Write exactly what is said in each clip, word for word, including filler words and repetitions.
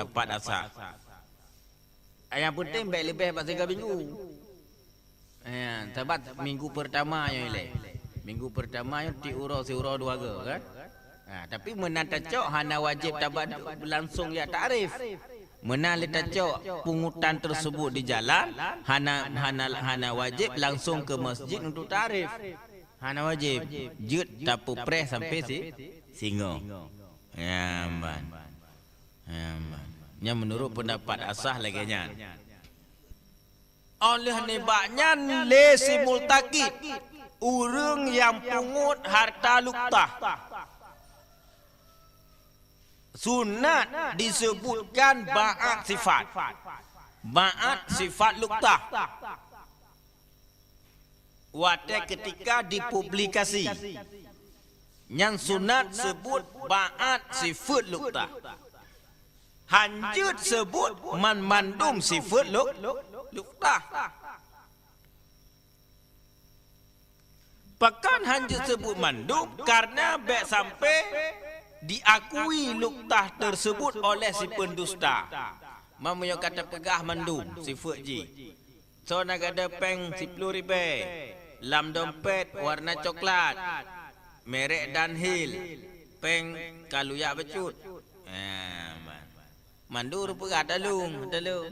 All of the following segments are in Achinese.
pat asah. Nyang peunteng bèk leubeh bak sigoe minggu. Ya, sabat minggu pertama nyoe ilèe. Minggu pertama nyoe tiep uroe siuroe dua goe kan. Ha, tapi meunan tacok hana wajéb tabat langsung jak takrif. Meunan lé tacok pungutan tersebut di jalan, hana, hana, hana wajéb langsung ke masjid untuk takrif. Hana wajéb. Jeuet tapeupreh sampai si, singoh. Ya, ban. Ya, ban. Nyan meunurot peundapat asah lagèe nyan. Óh lheueh nibak nyan lé si multakit, ureueng nyang pungot harta luktah. Sunat disebutkan ba'at sifat. Ba'at sifat luktah. Watèe keutika dipublikasi, nyan sunat seubut ba'at sifeuet luktah. Hanjeuet seubut man-, mandum sifeuet luk-, luktah. Pakon hanjeuet seubut mandum? Karena bèk sampai diakui luktah tersebut oleh si pendusta. Meunyoe ka tapeugah mandum sifeuet jih. Soe na gadôh pèng siploh ribèe, lam dompet warna coklat, merek Dunhill, pèng ka luyak bacut. Ah, man. Mandum ureueng peugah talông, talông.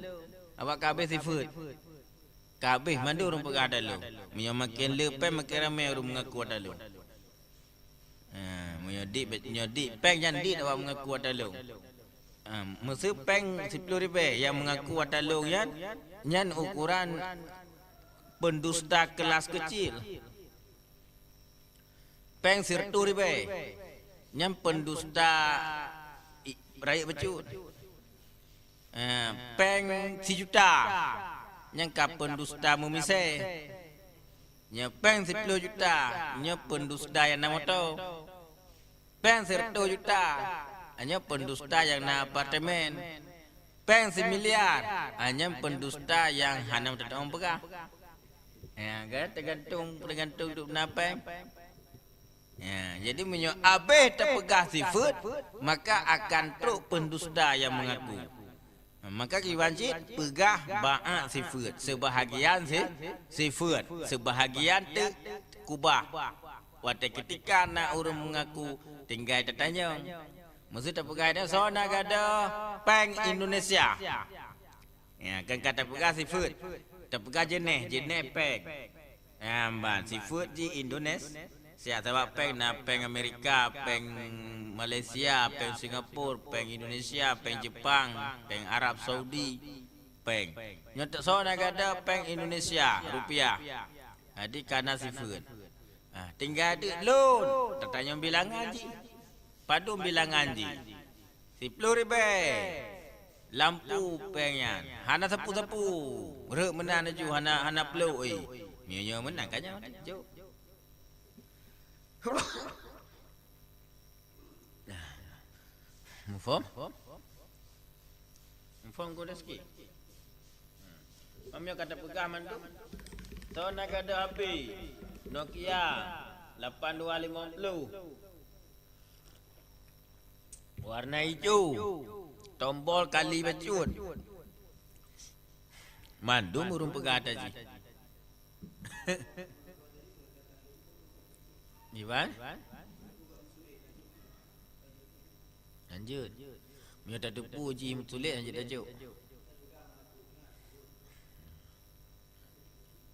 Awak ka habéh sifeuet. Ka habéh mandum ureueng peugah talông. Meunyoe maken le pèng, maken ramé ureueng meungaku talông. Ha, meunyoe dit, nyoe dit, pèng nyan dit awak meungaku talông. Ha, meuseu pèng siploh ribèe nyang meungaku talông nyan, nyan ukuran pendusta kelas kecil. Pèng sireutôh ribèe, nyan pendusta i-, rayeuk bacut. Eh, pèng sijuta, nyan ka pendusta meumisée. Nyoe pèng siploh juta, nyoe pendusta nyang na moto. Pèng sireutôh juta, nyoe pendusta nyang na apartemen. Pèng similiar, nyan pendusta nyang hana meuteumèe peugah. Ya, kan? Teugantung, teugantung duek na pèng. Ya, jadi meunyoe abéh tapeugah sifeuet, maka akan trok pendusta nyang meungaku. Maka kiban cit peugah ba'at sifeuet, seubahagian si-, sifeuet, seubahagian teuk kubah. Watèe keutika na ureueng meungaku tinggai tatanyong. Meuseu tapeugah nyan, soe na gadôh pèng Indonesia. Ya, kan ka tapeugah sifeuet. Tapeugah jeunèh, jeunèh pèng. Ya, ban sifeuet jih Indonesia, sabab pèng na pèng Amerika, pèng Malaysia, pèng Singapura, pèng Indonesia, pèng Jepang, pèng Arab Saudi, pèng. Nyoe soe na gadôh pèng Indonesia, rupiah. Jadi ka na sifeuet. Ah, tinggai deuk lôn, tatanyong bilangan jih. Padum bilangan jih? Siploh ribèe. Lampu pèng nyan. Hana sapeue-sapeue. Rhot meunan laju, hana, hana plôk, eh. Nyoe, nyoe meunan ka nyan. Jok. Muphom? Muphom geuh sikit? Hmm. Meunyoe ka tapeugah mandum, soe na gadôh HP Nokia lapan dua lima puluh. Warna ijo, tombol kali bacut. Mandum ureueng peugah ata jih. Iban? Lanjut. Meunyoe tateupeue jih meutuléh, lanjut tajok.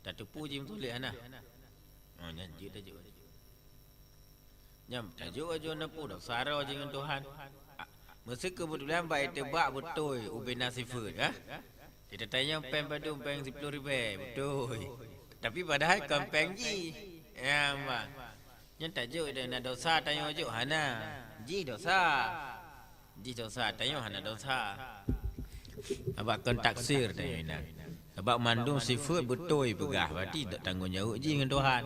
Tateupeue jih meutuléh hana? Oh, nyan jeuet tajok. Nyan tajok ajoh na peue, desya droe jih ngon Tuhan. Ah, meuseu keubeutulan bak iteubiet beutôi ubena sifeuet, ha? Kita tanyong pèng padum, pèng siploh ribèe, beutôi. Tapi padahai kon pèng jih. Ya, ma. Nyan tajok na desya tanyong jok hana. Jih desya. Jih desya, tanyoe hana desya. Sabab kon taksir tanyoe inan. Sabab mandum sifeuet beutôi peugah, berarti tanggong jaweueb jih ngon Tuhan.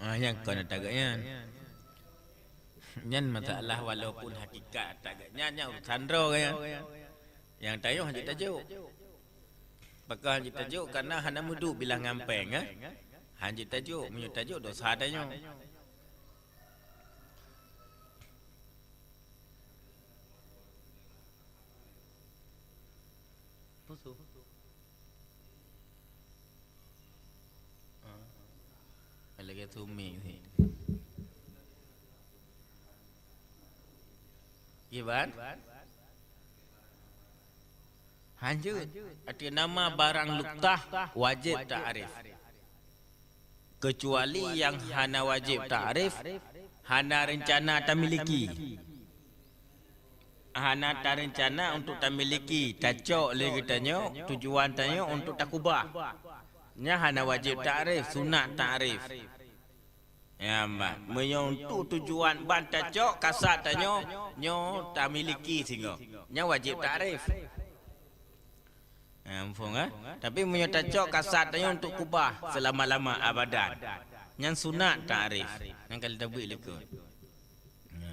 Ah, nyang kon ata geuh nyan. Nyan masalah walaupun hakikat ata geuh nyan, nyan urusan droe nyan. Nyang tanyoe hanjeuet tajok. Pakon hanjeuet tajok? Karena hana meuduek bilang ngon péng, eh. Hanjeuet tajok, meunyoe tajok dosa tanyoe. Pusu. Ah. Lagèe sumi sit. Kiban? Hanjeuet. Ateueh nama barang luktah wajéb ta'rif. Keucuali nyang hana wajéb ta'rif, hana reuncana tamiliki. Hana tareuncana untuk tamiliki, tacok lé geutanyoe, tujuan tanyoe untuk takubah. Nyan hana wajéb ta'rif, sunat ta'rif. Ya, ban. Meunyoe untuk tujuan ban tacok, kasad tanyoe, nyoe tamiliki singoh. Nyan wajéb ta'rif. Ha, muphom, eh? Tapi meunyoe tacok kasad tanyoe untuk kubah seulama-lama abadan, nyan sunat ta'rif. Nyan ka lheueh tabeuet likot. Ha.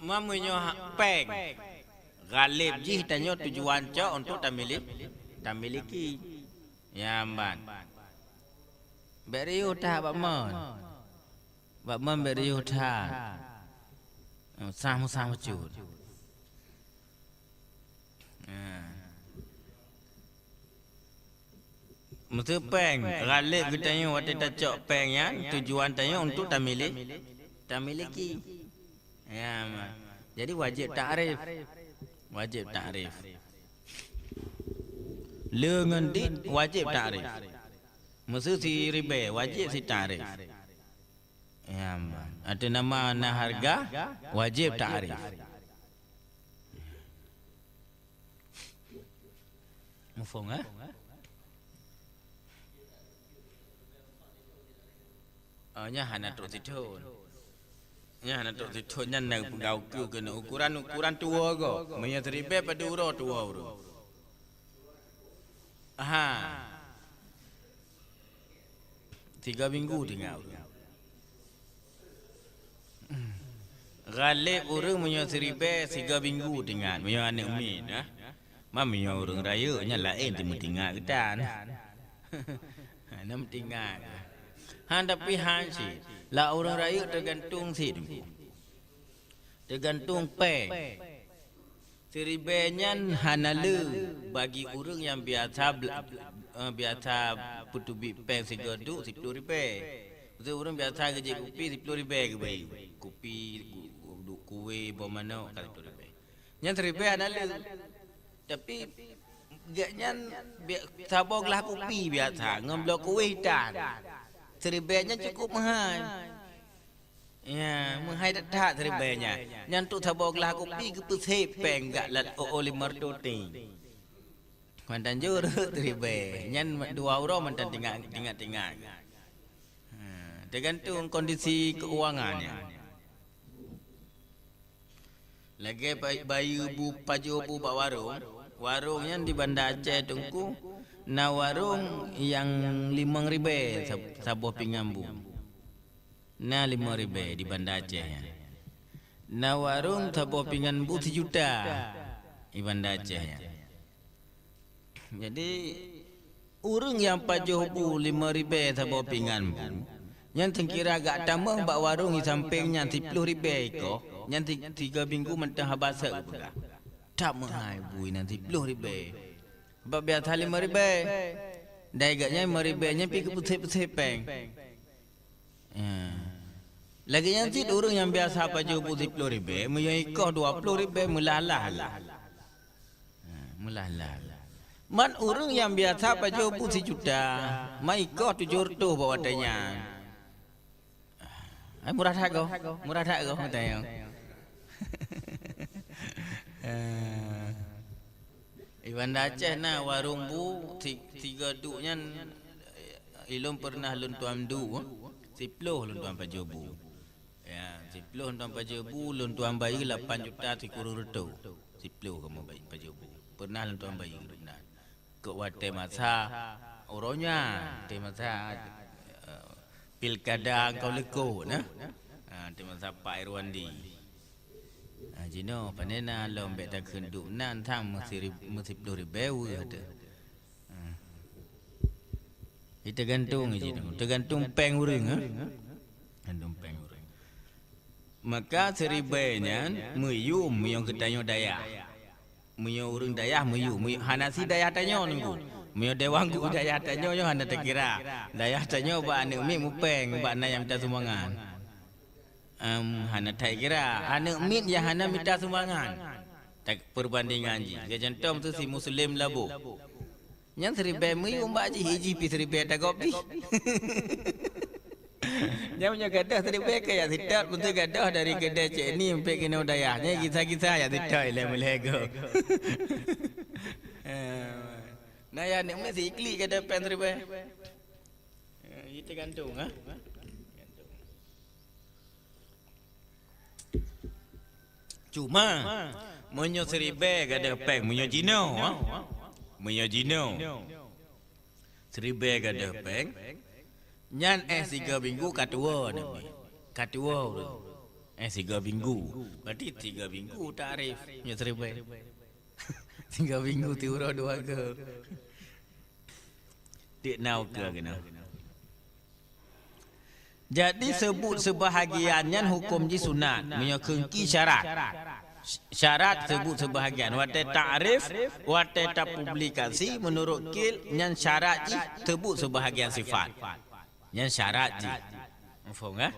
Ma meunyoe ha-, péng, ghaleb jih tanyoe tujuan cok untuk tamili-, tamiliki. Ya, ban. Bèk riôh that bak mon. Bak mon bèk riôh that. Sah-sah bacut. Ha. Meuseu péng, ghaleb geutanyoe watèe tacok péng nyan, tujuan tanyoe untuk tamili-, tamiliki. Ya, ma. Jadi wajéb ta'rif. Wajéb ta'rif. Le ngon dit wajéb ta'rif. Meuseu siribèe wajéb sit ta'rif. Ya, ma. Ateueh nama na hareuga, wajéb ta'rif. Muphom, eh? Oh, nyan hana trok sithon. Nyan hana trok sithon, nyan na peugah ukeue keuneuk ukuran, ukuran tuwoe goe. Meunyoe siribèe padum uroe tuwoe ureueng. Aha. Tiga minggu tinggai ureueng. Ghaleb ureueng meunyoe siribèe siga minggu teuingat, meunyoe aneuk miet, eh. Ma meunyoe ureueng rayeuk nyan laén teumeutingat geutan. Hana meutingat. Han tapi han cit. Lam ureueng rayeuk teugantung sit. Teugantung péng. Siribèe nyan hana le bagi ureueng nyang biasa bla-, eh, biasa peuteubiet péng sigoe duek siploh ribèe. Meuseu ureueng biasa geujép kupi siploh ribèe geubayeue. Kupi, gu-, gu-, duek kueh, boh manok, ka siploh ribèe. Nyan siribèe hana le. Tapi gobnyan bi-, saboh glah kupi biasa ngon bloe kueh tan. Siribèe nyan cukup meuhai. Ya, meuhai that-that siribèe nyan. Nyan untuk saboh glah kupi geupeusép péng gak lat, oh, oh, limong reutôh teng. Mantong jeuet siribèe. Nyan dua uroe mantong tingat, tingat-tingat. Ha, teugantung kondisi keuangan nyan. Lagèe ba-, bayeue bu, pajoh bu bak warong. Warong nyan di Banda Aceh, Teungku, na warong nyang limong ribèe sa-, saboh pingan bu. Na limong ribèe di Banda Aceh nyan. Na warong saboh pingan bu sijuta di Banda Aceh nyan. Jadi, ureueng nyang pajoh bu limong ribèe saboh pingan bu, nyan seukira gak tamong bak warong di sampéng nyan siploh ribèe ikoh, nyan si-, siga minggu mantong haba sép geupeugah. That meuhai bu inan siploh ribèe. Sabab biasa limong ribèe. Dai gobnyan limong ribèe nyan pih geupeusép-peusép péng. Ya. Lagèe nyan cit ureueng nyang biasa pajoh bu siploh ribèe, meunyoe ikoh dua ploh ribèe, meulah-lah lé. Ha, meulah-lah lé. Man ureueng nyang biasa pajoh bu sijuta, ma ikoh tujoh reutôh bak watèe nyan. Ai, murah that goh, murah that goh, watèe nyan. Eh. Di Banda Aceh na warong bu si-, siga duek nyan, eh, ilôn peureunah lôn tuan duek, siploh lôn tuan pajoh bu. Ya, siploh lôn tuan pajoh bu, lôn tuan bayeue lapan juta sikureueng reutôh. Siploh kamoe bayeue pajoh bu. Peureunah lôn tuan bayeue, peureunah. Keu watèe masa uroe nyan, watèe masa, eh, pilkada Angkau Likot, nah. Ha, Teuma sapak Irwandi. Ah, jinoe panena lom bèk takheun dup nan tham meusirib-, meusiploh ribèe weueh teuh. Ah. Ih, teugantung jinoe, teugantung péng ureueng, eh. Teugantung péng ureueng. Maka siribèe nyan meuyum meunyoe geutanyoe dayah. Meunyoe ureueng dayah meuyum, meuyum hana si dayah tanyoe nunggu. Meunyoe dewan guru dayah tanyoe nyoe hana takira. Dayah tanyoe bak aneuk miet mupéng bak na nyang mita sumbangan. Em, hana takira. Aneuk miet nyang hana mita sumbangan. Tak perbandingan jih. Keu contoh tu si Muslim Labo. Nyan siribèe meuyum bak jih, iji pi siribèe tagop jih. Nyan meunyoe gadôh siribèe ka jak sitot, meunyoe gadôh dari keudè cek ni sampai keunoe dayah. Nyan gisa-gisa jak sitot ilèe mulèe go. Eh, na ya aneuk miet si iklik gadôh péng siribèe. Eh, itu gantung, ha? Cuma, meunyoe siribèe gadôh péng, meunyoe jinoe, ha? Meunyoe jinoe, siribèe gadôh péng, nyan éh sigoe minggu ka tuwoe Nabi. Ka tuwoe ureueng. Éh sigoe minggu. Berarti tiga minggu takrif nyoe siribèe. Tiga minggu tiuroe dua go. Tiek na ukeue keunoe. Jadi, seubut seubahagian nyan huköm jih sunat, meunyoe kheun ki syarat. Syarat seubut seubahagian. Watèe takrif, watèe tapublikasi, meunurot kil, nyan syarat jih seubut seubahagian sifat. Nyan syarat jih. Mafhum, kan?